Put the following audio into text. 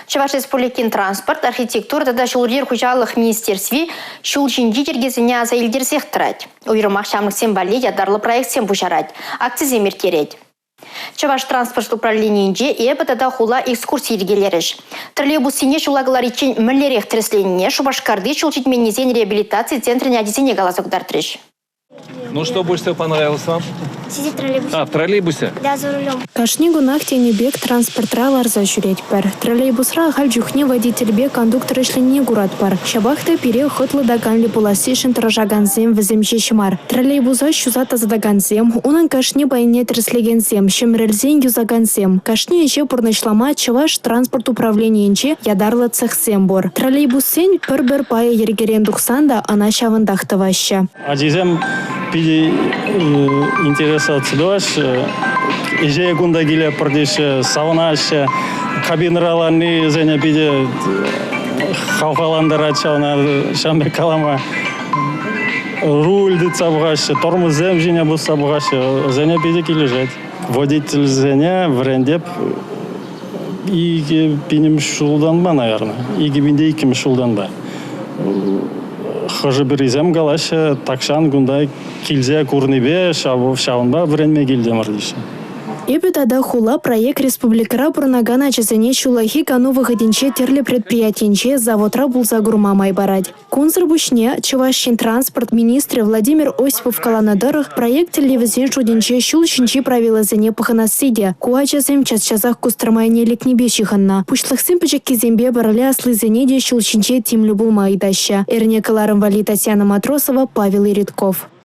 Чӑваш Республикин транспорт, архитектура тата ҫул-йӗр хуҫалӑх министерстви ҫул ҫинчи йӗркесене аса илтерсех тӑрать. Уйрӑмах ҫамрӑксем валли ятарлӑ проектсем пуҫарать, акцисем ирттерет. Чӑваш транспорт управленийӗнче «Эпӗ тата хула» экскурси йӗркелерӗҫ. Троллейбуссене ҫула кӑлариччен мӗнлерех тӗрӗсленине Шупашкарти ҫул ҫитменнисен реабилитаци центрӗн ачисене каласа кӑтартрӗҫ. Ну что больше всего понравилось вам? Сидеть в троллейбусе. А, в троллейбусе? Да, за рулем. Кашни кунах тенӗ пек транспортра ларса ҫӳретпӗр. Троллейбусра ахаль чухне водительпе кондуктор ӗҫленине куратпӑр. Ҫапах та пире хӑтлӑ та канлӗ пулассишӗн тӑрӑшакансем вӗсем ҫеҫ мар. Троллейбуса ҫуса тасатакансем, унӑн кашни пайне тӗрӗслекенсем, ҫӗмрӗлсен юсакансем. Кашни ӗҫе пурнӑҫлама Чӑваш транспорт управленийӗнче ятарлӑ цехсем пур. Троллейбуссен пӗр-пӗр пайӗ йӗркерен тухсан та ӑна ҫавӑнтах тӑваҫҫӗ. Ачисем питӗ интересоваться тӑваҫҫӗ. Ӗҫе кунта киле пӗртеҫҫӗ, савӑнаҫҫӗ. Кабинӑра ларни вӗсене питӗ хавхалантарать ҫавна ҫавӑн пек калама. Руль тытса пӑхаҫҫӗ, тормозсем ҫине пусса пӑхаҫҫӗ. Вӗсене питӗ килӗшет. Водительсене вӗрентеп 2000 ҫултанпа, наверное, 2002 ҫултанпа. Хӑшӗ-пӗрисем калаҫҫӗ, тахҫан кунта килсе курнипе ҫавӑнпа вӗренме килтӗмӗр теҫҫӗ. «Эпӗ тата хула» проект республикӑра пурӑнакан ачасене ҫуллахи кану вӑхӑтӗнче тӗрлӗ предприятинче, заводра пулса курма май парать. Кунсӑр пуҫне Чӑваш Ен транспорт министрӗ Владимир Осипов каланӑ тӑрӑх, проект тӗллевӗсен шутӗнче ҫул ҫинчи правилӑсене пӑхӑнасси те. Ку ачасем час-часах кустӑрма айне лекнипе ҫыхӑннӑ. Пуҫлӑхсем пӗчӗккисемпе пӗрле аслисене те ҫул ҫинче тимлӗ пулма ыйтаҫҫӗ. Эрне кӑларӑм валли Татьяна Матросова, Павел Иритков.